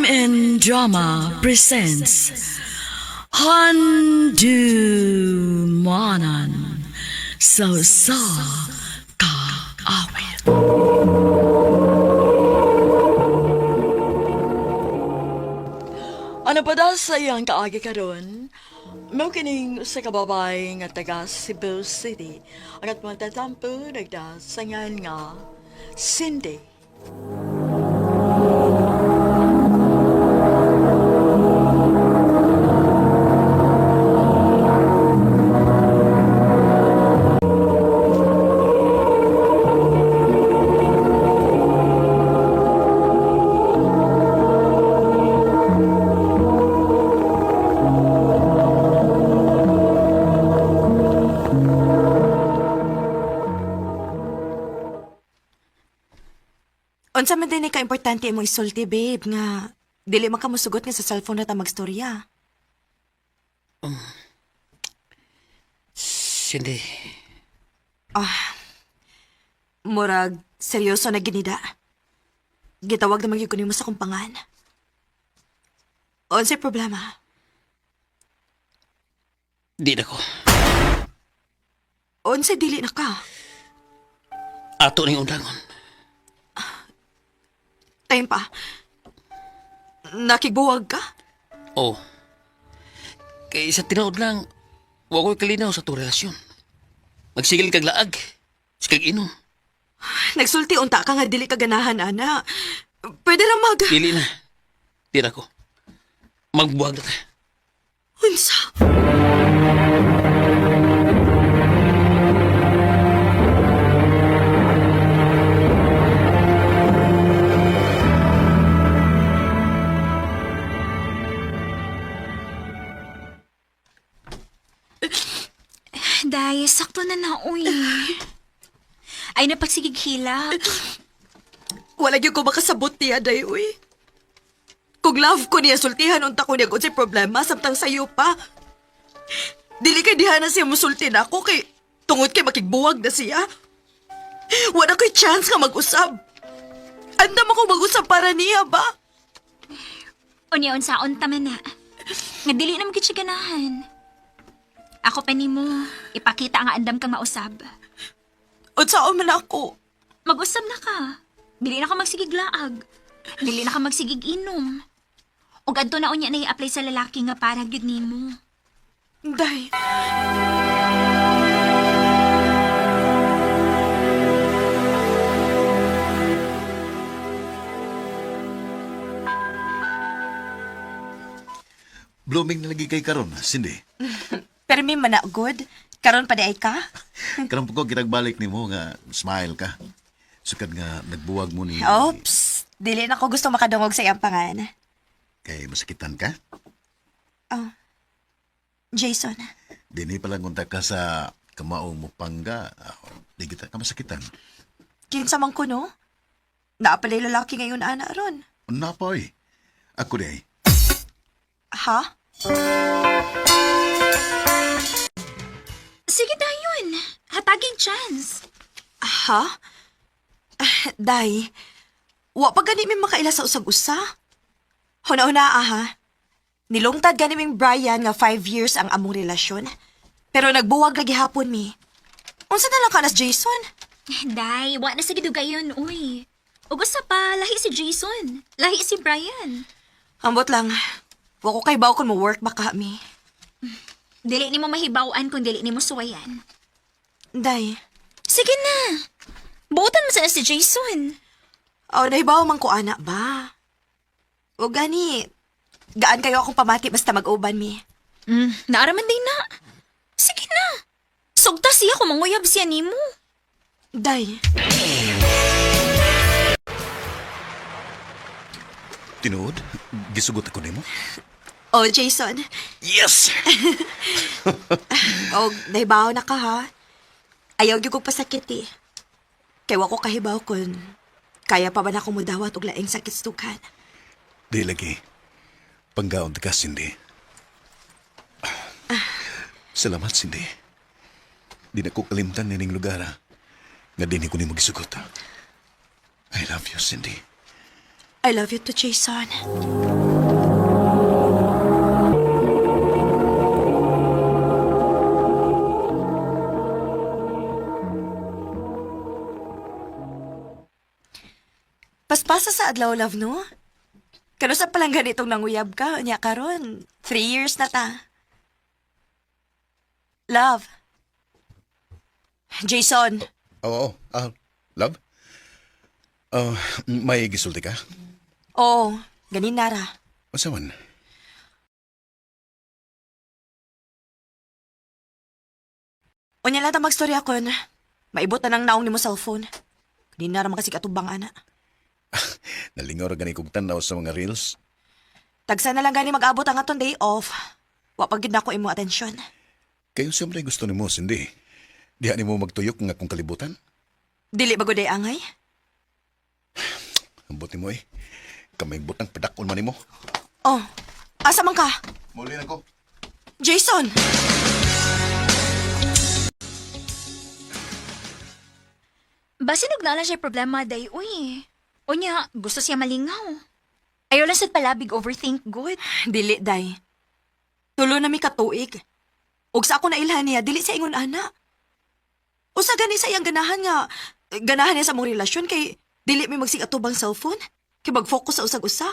MN Drama presents Handumanan sa sa Kaawit. Ano pa da sa iyang kaagi karon? Mao kining usa ka babae nga taga Cebu City. Ang at matatampo nagdasangan nga Cindy. Unsa man din ka importante imong isulti, babe, nga dili man ka mosugot nga sa cellphone na ta magstorya. Cindy, Murag seryoso na ginida. Gitawag na magyud ko nimo sa kumpangan. Unsay problema? di na ko. Unsay dili na ka? Ato ning undangon. Time pa. Nakigbuwag ka? Oo. Kay sa tinuod lang, wa ko'y kalinaw sa itong relasyon. Magsigil kag laag, sikag inom. Nagsulti unta ka nga dili ka ganahan, ana. Pwede ra mag... Dili na. Di na ko. Magbuwag na ta. Unsa? Day, sakto na na, uy. Ay, napagsigig hilak. Wala gyud ko makasabot niya, day, uy. Kung love ko niya, sultihan unta ko niya kung sa'y problema, samtang sayo pa. Dili kay diha na siya musulti na ako kay tungod kay makigbuwag na siya. Wala ko'y chance nga mag-usab. Andam ako mag-usab para niya ba? Unya, unsaon ta man na. Nga dili na magkit siya ganahan. Ako pa nimo, ipakita nga andam kang mausab. Unsaon man ako. Mag-usab na ka. Dili na ka magsigig laag. Dili na ka magsigig inom. Ug adto na unya na i-apply sa lalaki nga para gyud nimo. Day. Blooming na lagi kay karon, Cindy. Pero may mana good. Karon pa di ay ka? Karon po ko kinagbalik nimo nga smile ka. Sukad nga nagbuwag mo ni Oops. Dili na ko gusto makadungog sa iyang pangan. kay masakitan ka. Jason. Dini pa lang unta ka sa kamao mo pangga. Ah, di kita ka masakitan. Kinsa man ko, no? Naapalay lalaki ngayon, ana, ron. Napoy. Ako di ay. Ha? Sige dayon. Hataging chance. Ha? Ah, Day, wa pa gani mi makaila sa usag-usa. Huna-huna aha. Nilungtad gani ming Brian nga 5 years ang among relasyon. Pero nagbuwag lagi hapon mi. Unsa na lang kanas Jason? Day, wa na sa gidugayon, uy. Ug usa pa, lahi si Jason. Lahi si Brian. Ambot lang. Wa ko kay baw kung mo work ba ka mi. Dili nimo mahibaw-an kung dili nimo suwayan. Day, Sige na. Buotan mo sana si Jason. oh, nahibaw man ko ana ba? O gani, gaan kayo akong pamati basta mag-uban mi. Naaraman din na. Sige na. Sugta siya kung manguyab siya nimo. Day, Tinuod, gisugot ako nimo. oh Jason, Yes. Og nahibaw na ka ha. Ayaw gyud kog pasakit eh. Kay wa ko kahibaw kun kaya pa ba na akong mudawat og laing sakit sa dughan. Di lagi. Panggaon ka, Cindy. Salamat, Cindy. Di na ko kalimtan nining lugar, ha? Nga din ko nimo gisugot. Ha? I love you, Cindy. I love you too, Jason. sa adlaw, love, no? Kano sa palang ganitong nanguyab ka, nya karon, 3 years na ta. Love. Jason. Oo, love? Oh, may gisulti ka? Oo, ganin nara. Unsa man? Unya lang ta magstorya kon. Maibot na nang naong nimo cellphone. Ganin nara makasig atubang ana. Nalingaw ra gani kog tan-aw sa mga reels. Tagsa na lang gani mag-abot ang atong day off. Wa pa gid nako imo atensyon. Kayo siyempre gusto nimo, Cindy. Diha nimo magtuyok nga akong kalibutan. Dili ba gud ay angay? Ambot nimo eh. Kamay butang padakon man nimo. Oh, asa man ka? Muli na ko. Jason! Basin og naa siya problema day uy. Unya, gusto siya malingaw. Ayaw lang sad palabig overthink good. Dili, day. Tulo na mi katuig. Ug sa ako nailhan niya, dili siya ingon ana. Usa gani sa iyang ganahan nga, ganahan niya sa mong relasyon kay dili mi magsig atubang cellphone, kay mag-focus sa usag-usa.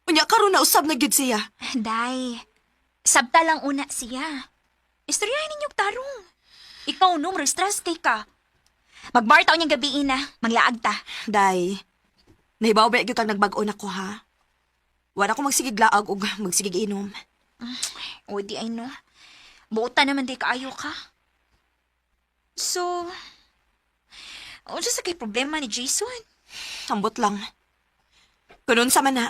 Unya karon na usab na gyud siya. Day, sabta lang una siya. Istoryahin ninyo tarong. Ikaw no, murag stress kay ka. Magbar taon niyang gabi na, manglaag ta. Day, nahibaw ba gyud kang nagbag-o na ko ha? Wala ko magsigig laag ug magsigig inom. O di ay no. Buota naman di kaayo ka. So, unsa sa kay problema ni Jason? Ambot lang. Kunon sa man na,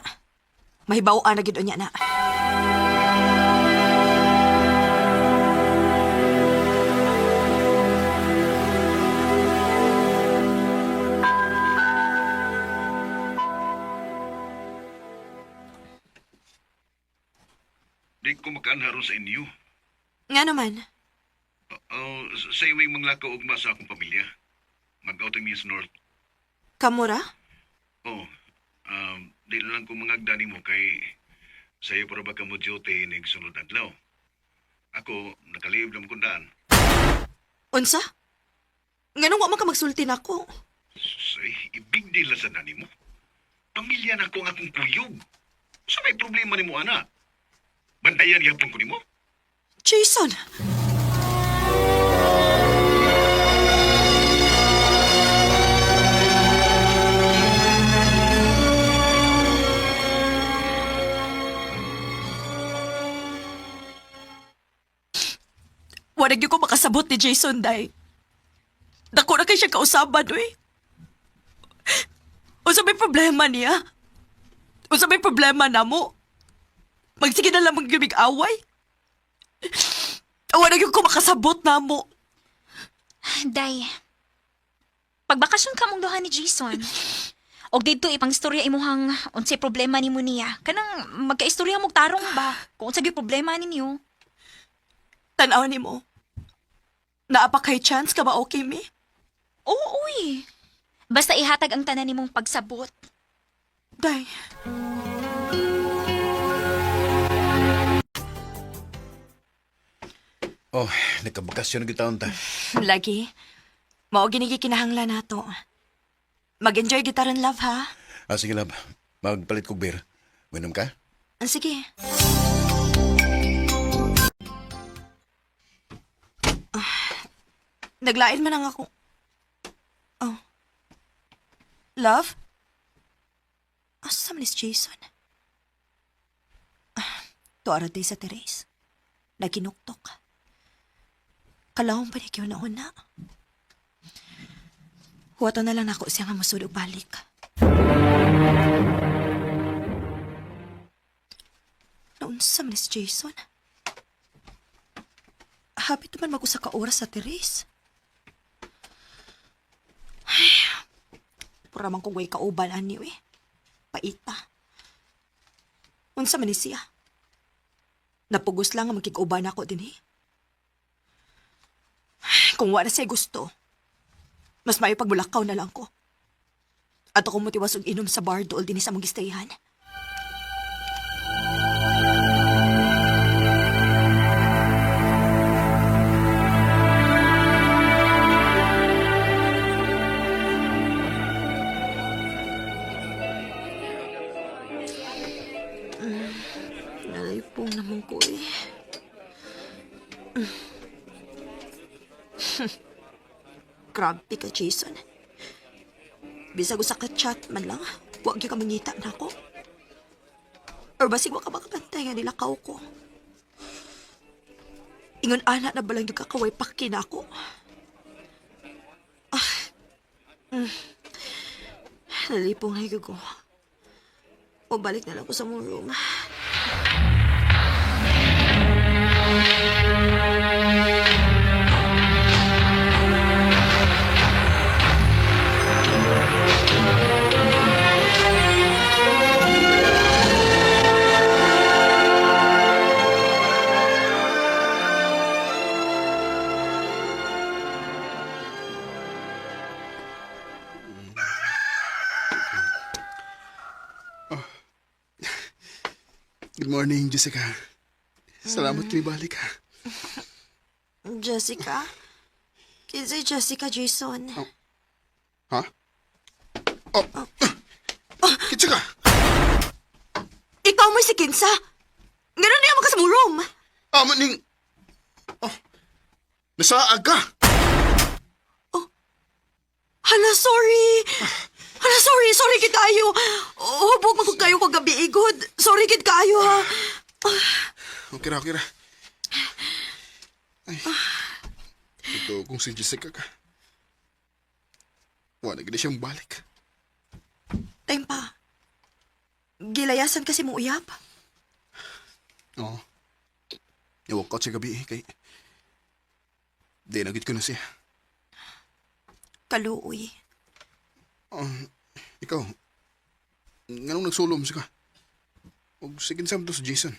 mahibaw na gyud unya na. Di ko makaanharon sa inyo. Nga naman, Oh, sa imong manglakaw ugma sa akong pamilya. Mag-out ang Miss North. kamura? Oh, di na lang ko mangagda nimo kay sayo para ba ka mo duty nig sunod adlaw. Ako, nakalive na mo kong daan. Unsa? Nganong wa man ka magsulti nako? Say, i-big deal na sa nani mo. Pamilya na ko ang akong kuyog. Sa may problema nimo, ana? Bantayan gyapon ko nimo? Jason! Wala gyud ko makasabot ni Jason, day. Dako na kay siya kausaban, uy. Unsa may problema niya? Unsa may problema namo? Magsige na lang magyubig away? Wala gyud ko makasabot namo. Day, pagbakasyon ka mong duha ni Jason. Og didto ipangstorya imuhang unsay problema nimo niya. Kanang magkaistorya mo tarong ba? Kung unsa gyud problema ninyo. Tanaw ni mo. Naa pa kay chance ka ba okay mi? Oo, uy. Basta ihatag ang tanan nimong pagsabot. Day. Oh, nakabakasyon na gid ta. Lagi. Mao gini kinahanglan nato. Mag-enjoy gitaran love ha. Ah, sige love. Magpalit kog beer. Minom ka? Ah, sige. Ah, naglain man ang ako. Oh. Love? Asa man is Jason? Ah, tuara day sa Therese. Naginuktok. Kalawang pa niya na una. Huwato na lang nako siya nga musud og balik. Naunsa man is Jason? Hapit naman mag-usa ka oras sa Therese. Ay, pura man kong way kauban ani eh. Paita. Unsa man ni siya? Napugos lang nga magkig-uban ako din eh. Kung wala siya gusto, mas maayo pagbulakaw na lang ko. At ako motiwas og inom sa bar dool din sa mong gistayahan. Nalipong naman ko eh. Grabe ka, Jason. Bisag usa ka chat man lang, wag gyud ka mangita na ako. Or basig wa ka makabantay nga nilakaw ko. Ingon ana na balang yung kakaway paki na ako. Ah. Nalipong na ko. O balik na lang ko sa mong room. Good morning, Jessica. Salamat mm. balik ha. Jessica? Kinsay Jessica Jason. Ha? Oh. Kitsa ka! Ikaw mo si Kinsa. Ganun niya ka sa mong room. Amo ning... Oh. Nasaag ka! Hala, sorry. Hala, sorry. Sorry kid kayo. Hubog man kung kayo kagabi, igod. Sorry kid kayo, ha. Okay ra, okay ra. Ay. Ito kung si Jessica ka. Wala gid siyang balik. Time pa. Gilayasan kasi mong uyap. Oo. Iwag ka sa gabi eh, kay... Di na gid ko na siya. Kaluoy. Ikaw, nganong nagsulom siya ka? Og sige sa to si Jason.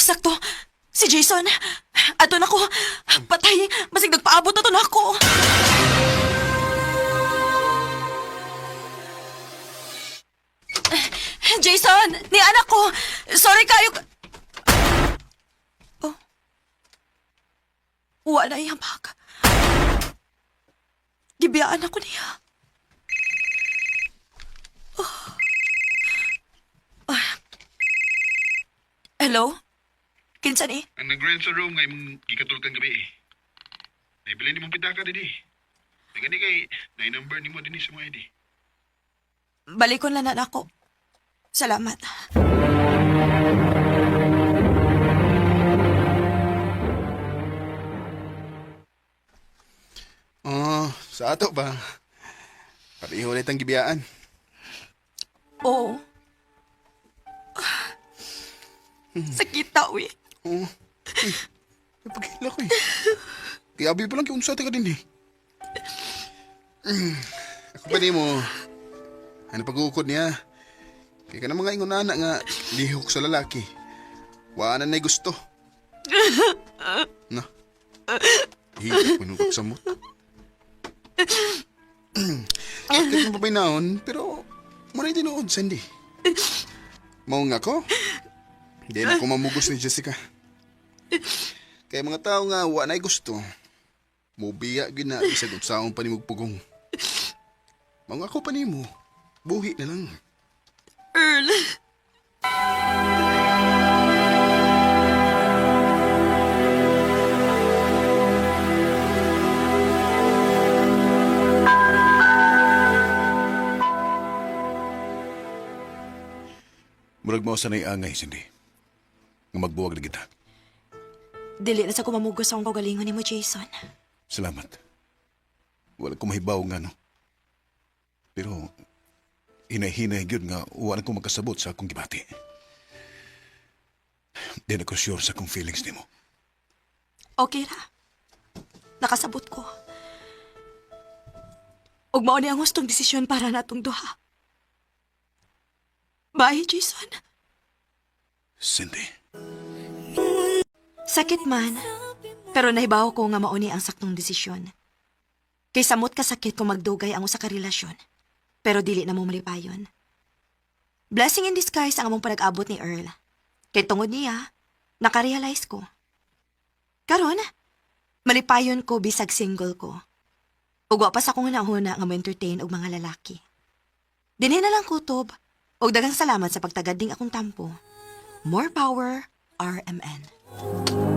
Sakto. Si Jason. Ato na ko. Patay. Masig nagpaabot na to na ako. Jason! Ni anak ko! Sorry kayo. Oh. Wala iyang bag. Gibiyaan ako niya. Oh. Ah. Hello? Kinsa ni? Ang nag-rent sa room nga imong gikatulog kang gabi eh. Naibili ni mong pitaka dinhi. Nagani kay na number nimo dinhi sa mga ID. Balikon lang na ako. Salamat. Oh, sa ato ba? Pareho ulit ang gibiyaan. Oo. Sakit ta, uy. Oo. Ay, napagkila ko eh. Kaya abi pa lang kung sa ka din eh. Ako pa di mo. Ano pag-uukod niya? Kaya ka na mga ingunana nga lihok sa lalaki. Wala na gusto. Na. Hirap ko nung pagsamot. Sakit mo pa naon, pero maray tinuod, Sandy. Mao nga ko. Hindi na ako mamugos ni Jessica. Kaya mga tao nga wa na'y gusto. Mubiya gyud na bisag unsaon pa nimo pugong. Mga ako pa nimo. Buhi na lang. Earl. Murag mao sanay angay, Cindy. Nga magbuwag na kita. Dili na sa kumamugos akong kagalingon ni mo, Jason. Salamat. Wala ko mahibaw nga, no? Pero, hinay-hinay gyud nga wala ko makasabot sa akong gibati. Di na ko sure sa akong feelings nimo. Okay ra. Nakasabot ko. Ug mao ni ang hustong desisyon para natong duha. Bye, Jason. Cindy. Sakit man, pero nahibaw ko nga mao ni ang saktong desisyon. Kay samot ka sakit kung magdugay ang usa ka relasyon, pero dili na mo malipayon. Blessing in disguise ang among panag-abot ni Earl. Kay tungod niya, nakarealize ko. Karon, malipayon ko bisag single ko. Ug wa pa sa akong hunahuna nga mo-entertain og mga lalaki. Dinhi na lang kutob, ug daghang salamat sa pagtagad ding akong tampo. More power, RMN.